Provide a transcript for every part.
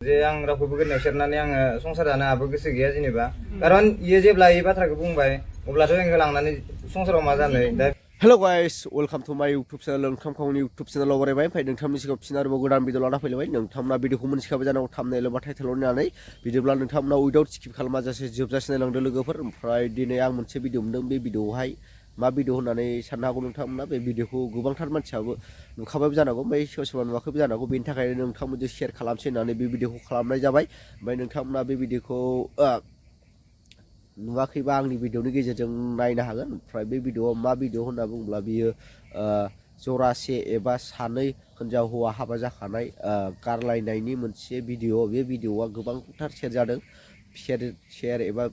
जे आं रावखौबो गोदोनायाव सेरनानै आङो संसार जानो आबो गोसो गैया जेनेबा खारन इयो जेब्ला इ बाथ्राखौ बुंबाय अब्लाथ' आंखौ लांनानै संसाराव मा जानो दा हेलो गाइस वेलकाम टू माय यूट्यूब चैनल नोंथांखौनि यूट्यूब चैनलाव बरायबाय ओमफ्राय नोंथांनि सिगाङाव फिन आरोबाव गोदान भिडिअ लाना फैलायबाय नोंथांमोना भिडिअखौ मोनथिखाबाय जानांगौ थाम्बनेल एबा टाइटेलाव नायनानै बिदिब्ला नोंथांमोना उइदाउट स्किप खालामाजासे जोबजासे नायलांदो लोगोफोर ओमफ्राय दिनै आं मोनसे भिडिअ मोनदों बे भिडिअआवहाय मा भिडिअ होननानै साननो हागौ नोंथांमोना बे भिडिअखौ गोबांथार मानसियाबो नुखाबायबो जानांगौ ओमफ्राय सोरबा सोरबा नुवाखैबो जानांगौ बेनि थाखायनो नोंथांमोनजों शेयार खालामसै होननानै बे भिडिअखौ खालामनाय जाबाय ओमफ्राय नोंथांमोना बे भिडिअखौ नुवाखैबा आंनि भिडिअनि गेजेरजों नायनो हागोन ओमफ्राय बे भिडिअआ मा भिडिअ होनना बुङोब्ला बियो जरासे एबा सानै हिनजाव हौवा हाबा जाखानाय गारलायनायनि मोनसे भिडिअ बे भिडिअआ गोबांथार शेयार जादों शेयार एबा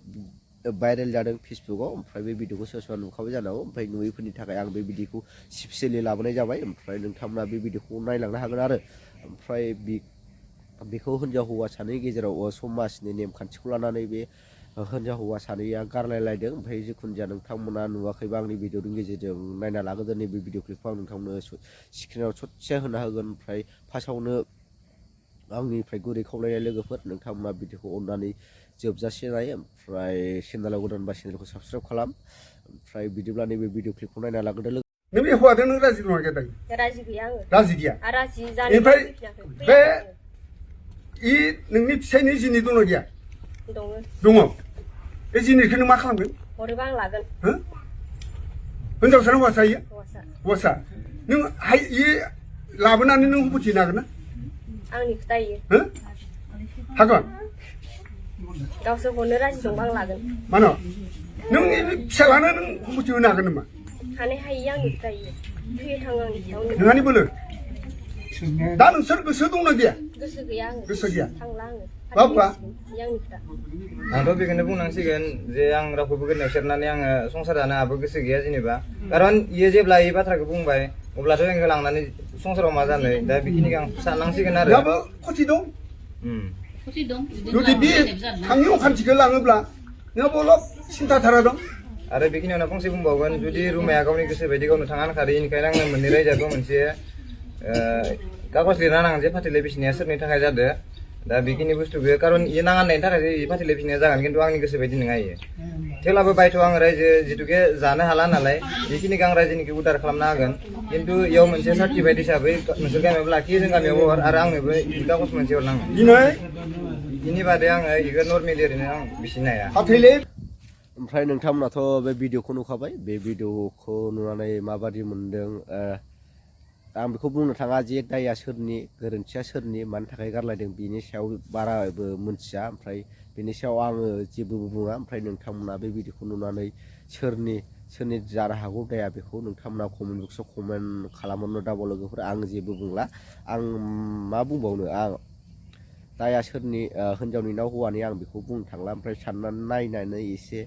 भाइरेल जादों फेसबुकआव ओमफ्राय बे भिडिअखौ सोरबा सोरबा नुखाबाय जानांगौ ओमफ्राय नुयैफोरनि थाखाय आं बे भिडिअखौ स्पेसियेलि लाबोनाय जाबाय ओमफ्राय नोंथांमोना बे भिडिअखौ नायलांनो हागोन आरो ओमफ्राय बेखौ हिनजाव हौवा सानैनि गेजेराव समाजनि नेमखान्थिखौ लानानै बे हिनजाव हौवा सानैया गारलायलायदों ओमफ्राय जिखुनु जाया नोंथांमोना नुवाखैबा आंनि भिडिअनि गेजेरजों नायना लागोन नैबे भिडिअ क्लिपखौ आं नोंथांनो स्क्रिनाव ससे होना होगोन ओमफ्राय फार्स्टआवनो आंनिफ्राय गुरै खावलायनाय लोगोफोर नोंथांमोना भिडिअखौ अननानै जोबजासे नाय ओमफ्राय चेनेलाव गोदानबा चेनेलखौ साबसक्राइब खालाम ओमफ्राय बिदिब्ला नैबे भिडिअ क्लिपखौ नायना लागोन लोगो नों बे हौवाजों नों राजि दङ गैया दायो? राजि गैया आङो। राजि गैया? राजि जानो ओमफ्राय बे नोंनि फिसायनि जिनिस दङ गैया? दङ। दङ। बे जिनिसखौ नों मा खालामगोन? हरोबा आं लागोन। हिनजावसा ना हौवासा इयो? हौवासा। हौवासा। नों इयो लाबोनानै नों हुबुथिनो हागोन ना? आंनि खोथा इयो। हागोन? गावसोर हरनो राजि दंबा आं लागोन। मानो? नोंनि फिसालानो नों हुबुथि होनो हागोन नामा? हानाय हायि आंनि खोथा इयो। फैयो थाङो आंनि खोथायाव। नोंहानि बोलो? दा नोंसोर गोसो दंना गैया? गोसो गैया आङो। गोसो गैया? थांला आङो। बाबा? इयो आंनि खोथा। आंथ' बेखौनो बुंनांसिगोन जे आं रावखौबो गोदोनायाव सेरनानै आङो संसार जानो आबो गोसो गैया जेनेबा खारन इयो जेब्ला इ बाथ्राखौ बुंबाय अब्लाथ' आंखौ लांनानै संसाराव मा जानो दा बेखिनिखौ आं साननांसिगोन आरो दाबो खथि दं? जुदि बे थांनि अखान्थिखौ लाङोब्ला नोंहाबो अलप सिन्था धारा दं? आरो बेखिनियावनो फंसे बुंबावगोन जुदि रुमाया गावनि गोसो बायदि गावनो थांनो हाखादों बेनिखायनो आङो मोननै रायजाबो मोनसे कागज लिरना नांगोन जे फाथैलाय बिसिनाया सोरनि थाखाय जादों दा बेखिनि बुस्थुखौ खारन इयो नाङा होननायनि थाखाय फाथैलाय बिसिनाया जागोन खिन्थु आंनि गोसो बायदि नङा इयो थेवब्लाबो बायथ' आं रायजो जिथुके जानो हाला नालाय बेखिनिखौ आं रायजोनिखौ उदार खालामनो हागोन खिन्थु इयाव मोनसे सार्टिफाइड हिसाबै नोंसोर गामियावबो लाखियो जों गामियावबो हर आरो आंनोबो कागज मोनसे हरनांगोन बिनि बादै आङो इखौ नर्मेलि ओरैनो आं बिसिनो हाया ओमफ्राय नोंथांमोनाथ' बे भिडिअखौ नुखाबाय बे भिडिअखौ नुनानै माबादि मोनदों आं बेखौ बुंनो थाङा जे दाया सोरनि गोरोन्थिया सोरनि मानि थाखाय गारलायदों बिनि सायाव बाराबो मोनथिया ओमफ्राय बेनि सायाव आङो जेबो बुङा ओमफ्राय नोंथांमोना बे भिडिअखौ नुनानै सोरनि जानो हागौ दाया बेखौ नोंथांमोना कमेन्ट बक्सआव कमेन्ट खालामहरनो दाबाव लोगोफोर आं जेबो बुंला आं मा बुंबावनो आं दाया सोरनि हिनजावनि ना हौवानि आं बेखौ बुंनो थांला ओमफ्राय साननानै नायनानै एसे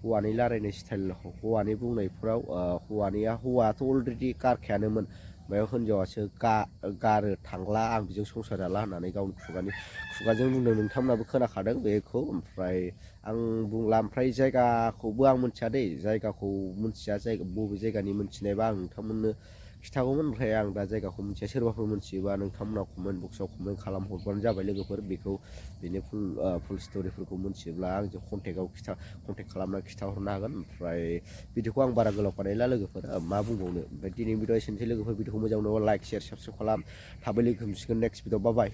हौवानि रायलायनाय स्टाइल हौवानि बुंनायफोराव हौवायाथ' अलरेडि गारखायानोमोन ओमफ्राय हिनजावासो गारो थांला आं बेजों संसार जाला होननानै गावनि खुगाजों बुंदों नोंथांमोनाबो खोनाखादों बेखौ ओमफ्राय आं बुंला ओमफ्राय जायगाखौबो आं मिथिया दै जायगाखौ मिथिया बबे जायगानि मिथिनायबा आं नोंथांमोननो खिथागौमोन ओमफ्राय आं दा जायगाखौ मिथिया सोरबाफोर मिथियोबा नोंथांमोना कमेन्ट बक्सआव कमेन्ट खालामहरबानो जाबाय लोगोफोर बेखौ बेनि फुल स्ट'रिफोरखौ मिथियोब्ला आंजों कन्टेक्ट खालामना खिथाहरनो हागोन ओमफ्राय भिडिअखौ आं बारा गोलाव बानायला लोगोफोर मा बुंबावनो ओमफ्राय दिनै भिडिअ एसेनोसै लोगोफोर भिडिअखौ मोजां मोनोबा लाइक शेयार साबस्क्राइब खालाम थाबै लोगो हमसिगोन नेक्स्ट भिडिअ बाय